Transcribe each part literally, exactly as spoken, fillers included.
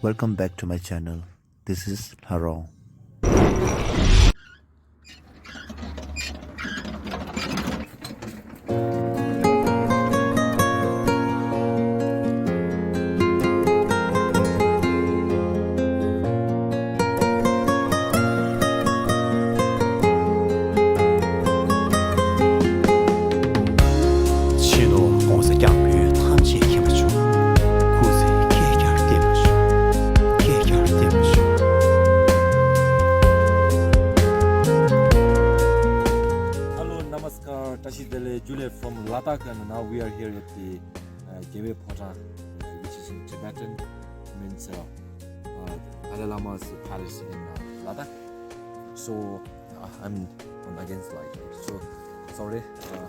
Welcome back to my channel. This is Lharo. ཕྱི་ནང་གང་ས་རྒྱང་འཕུར་ཐམས་ཅད་མཁྱེན་པ་བྱུང་། སྐུ་ཚེ་བསྐལ་བརྒྱར་བརྟན་པ་བྱུང་། བསྐལ་བརྒྱར་བརྟན་པ་བྱུང་། Hello, namaskar, tashi delek, Juliet from Ladakh, and now we are here at the uh, Gewey Phodrang, uh, which is in Tibetan, means uh, uh, Dalai Lama's palace in uh, Ladakh. So uh, I'm on against light, right? So sorry. Uh,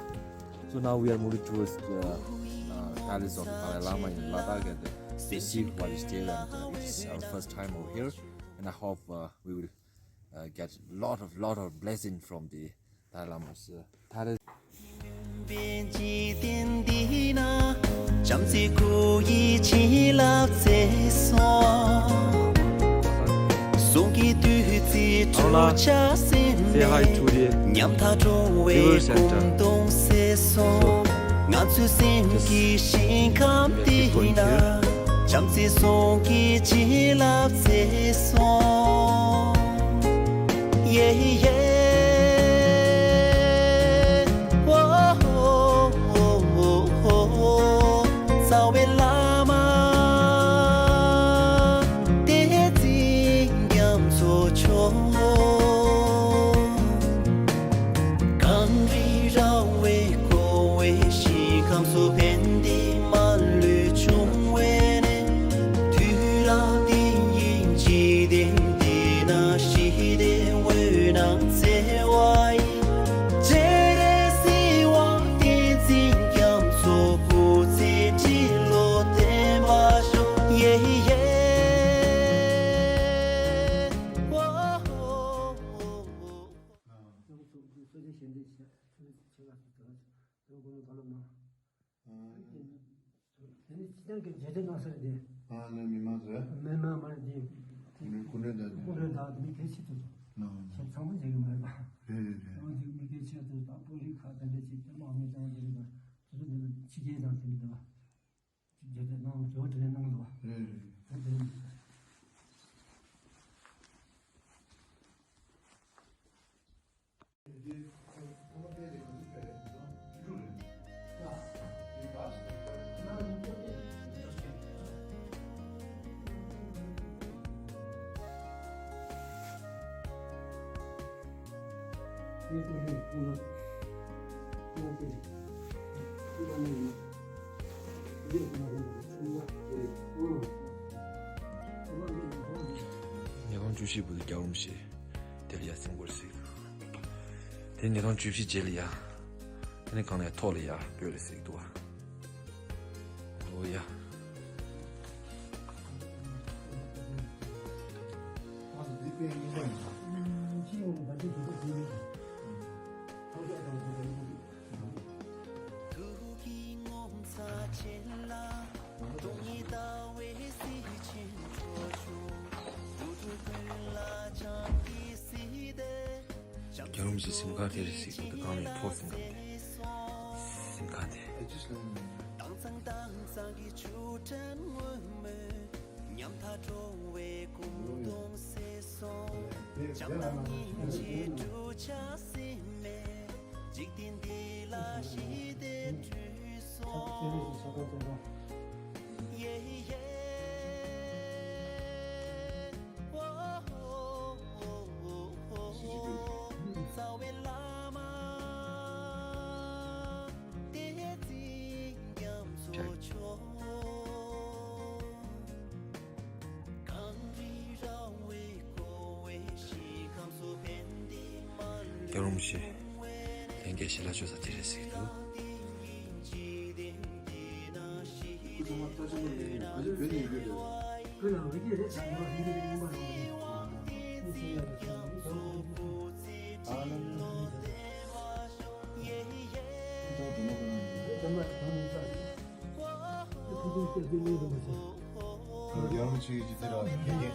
so now we are moving towards the uh, palace of Dalai Lama in Ladakh, and the sea while is there, and uh, it's our first time over here, and I hope uh, we will uh, get lot of lot of blessing from the Dalai Lama's uh, palace. Say hi to the viewers and uh, so, just, we are keep going here. དེ་ནི་སྤྱི་བཏང་གི་རྒྱལ་སྤྱི་གནང་ས་རེད་དེ། ཨ་ནི་མི་མང་རེད། མི་མང་མ་རེད་དེ། མི་སྐུ་མགྲོན་དང་སྐུ་མགྲོན་དང་མི་གལ་ཆེ་ཚོ། ཨ་ཁྱེད་ཚང་མ་མཇལ་གི་མ་རེད་པ། རེད་རེད་རེད། ཚང་མ་མཇལ་མི་གལ་ཆེ་ཚོ་དང་པོ་ལི་ཁ་དེ་འདྲ་ཅིག་ཀྱང་མང་མི་ཚང་མ་དེ་རེད་པ། དེ་ཚོ་འདི་ལ་ཕྱི་རྒྱལ་དང་དེ་འདྲ་འདུག་པ། རྒྱལ་སྤྱི་གནང་དེ་བ་དེ་ནས་གནང་འདུག་པ། རེད་རེད། ད་དེ་རེད། ཉིས་སྟོང་བཅུ་བཞི་བར་དུ་རྒྱལ་བ་རིན་པོ་ཆེ་དེ་ལ་ཡར་སེང་གོ་རེ་ཟིག་དེ་ཉིས་སྟོང་བཅུ་བཞི་རྗེས་ལ་ཡ། དེ་ནས་གང་ལ་ཡ་ཐོག་ལ་ཡ་བོད་ལ་ཟིག་འདུག་པ། ཨོ་ཡ། རྒྱལ་བ་རིན་པོ་ཆེ་གཟིམ་ཁང་དེ་རེད་ཟེར་གྱི་འདུག་གང་ལ་ཡ་ཐོག་གཟིམ་ཁང་དེ། གཟིམ་ཁང་དེ། རྒྱལ་བ་རིན་པོ་ཆེ་ལྷན་རྒྱས་ཞལ་ལག་མཆོད་ས་དེ་རེད་ཟེར་གྱི་འདུག་ཡར་མོ་ཆེ་གི་ཇི་ལྟར་ཡོད་ཀྱི།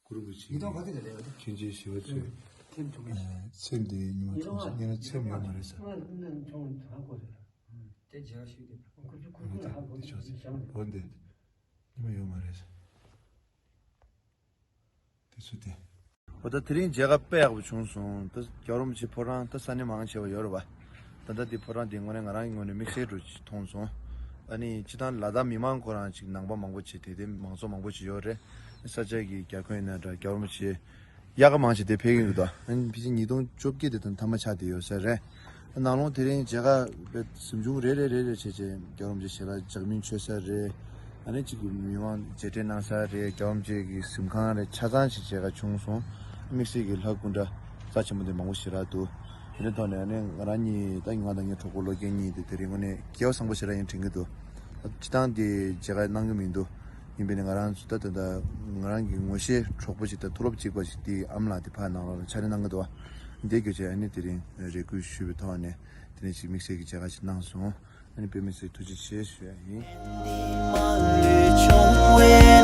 ཀུ་རུ་བུ་ཆེ། ཉིས་སྟོང་ག་ཚོད་ལས་རེད། ཁྱོད་ཀྱིས་ཞི་བ་ཆེ། ཐེམ་ཆུང་མེད། ཚེམ་དེ་ཉི་མ་ཐུང་ཆེ། ཉི་མ་ཚེམ་ཡོད་མ་རེད་ས། དེ་རྒྱ་ཤུགས་དེ། ཁོ་ཚོ་ཁོ་ཚོ་ཧ་གོ་འདི་ཆོག་ཚེ། འོ་འདི། ཉི་མ་ཡོད་མ་རེད་ས། དེ་ཚོ་དེ། འོ་ད་དེ་རིང་མཇལ་ཁ་དཔེ་ཡག་པོ་བྱུང་སོང་། ད་རྒྱལ་བ་རིན་པོ་ཆེ་ཕོ་བྲང་ད་ས་གནས་མང་ཆེ་བ་ཡོད་རེད་བ། ད་ལྟ་འདི་ཕོ་བྲང་འདི་དངོས་གནས་ང་རང་གི་ངོས་ནས་དམིགས་བསལ་འདྲ་ཅིག་མཐོང་སོང་། ཨ་ནི་སྤྱི་བཏང་ལ་དྭགས་མི་མང་ཁོ་རང་ཅིག་ནང་པ་མང་པོ་ཅིག་དེ་དེ་མང་ཚོགས་མང་པོ་ཅིག་ཡོད་རེད། ས་ཆ་གི་རྒྱ་ཁོངས་ཡིན་ན་འདྲ་རྒྱལ་བ་རིན་པོ་ཆེ་དབྱར་ཁ་མང་ཆེ་དེ་ཕེབས་ཀྱི་འདུག་ད་ཨ་ནི་ཕལ་ཆེར་ཉིས་སྟོང་བཅོ་བརྒྱད་དེ་དང་མཐའ་མ་ཆགས་བསྡད་ཡོད་ས་རེད། ནང་ལོགས་དེ་རིང་མཇལ་ཁ་དཔེ་གཟིམ་ཆུང་རེ་རེ་རེ་རེ་བྱས་བྱས་རྒྱལ་བ་རིན་པོ་ཆེ་ཞལ་ལག་ལྗགས་སྨིན་མཆོད་ས་རེད། ཨ་ནི་གཅིག་གི་མི་མང་མཇལ་འཕྲད་གནང་ས་རེད། རྒྱལ་བ་རིན་པོ་ཆེ་གི་གཟིམ་ཁང་རེད། ཆ་ཚང་ཞིག་མཇལ་ཁ་བྱུང་སོང་། དམིགས་བསལ་གྱི་ལྷ་སྐུ་འདྲ་རྩ་ཆེན་པོ་དེ་མང་པོ་ཞེ་དྲག་འདུག་དེ་འདྲ་ཐོག་ནས་ཨ་ནི་ང་རང་གཉིས་ད་ང་དང་ངའི་གྲོགས་པོ་བློ་རྒྱན་གཉིས་དེ་དེ་རིང་དངོས་གནས་སྐལ་བ་བཟང་པོ་ཞེ་དྲག་ཡིན་དྲན་གྱི་འདུག་སྤྱི་བཏང་དེ་མཇལ་ཁ་གནང་གི་མི་འདུག་ཡིན་པས་ནི་ང་རང་ཚོ་ད་ད་ད་ང་རང་གི་ངོ་ཤེས་གྲོགས་པོ་ཞིག་དང་མཐོ་སློབ་གཅིག་པ་ཞིག་དེའི་ཨ་མ་ལགས་དེ་ཕར་ནང་ལོགས་ལ་ཕྱག་ལས་གནང་གི་འདུག་བ། དེ་གྱོད་བྱས་ཨ་ནི་དེ་རིང་རེ་སྐུལ་ཞུས་པའི་ཐོག་ནས་དེ་ནས་ཅིག་དམིགས་བསལ་གྱི་མཇལ་ཁ་ཞིག་གནང་སོང་། ཨ་ནི་དཔེ་མི་སྲིད་ཐུགས་རྗེ་ཆེ་ཞུ་ཡ་ཡིན།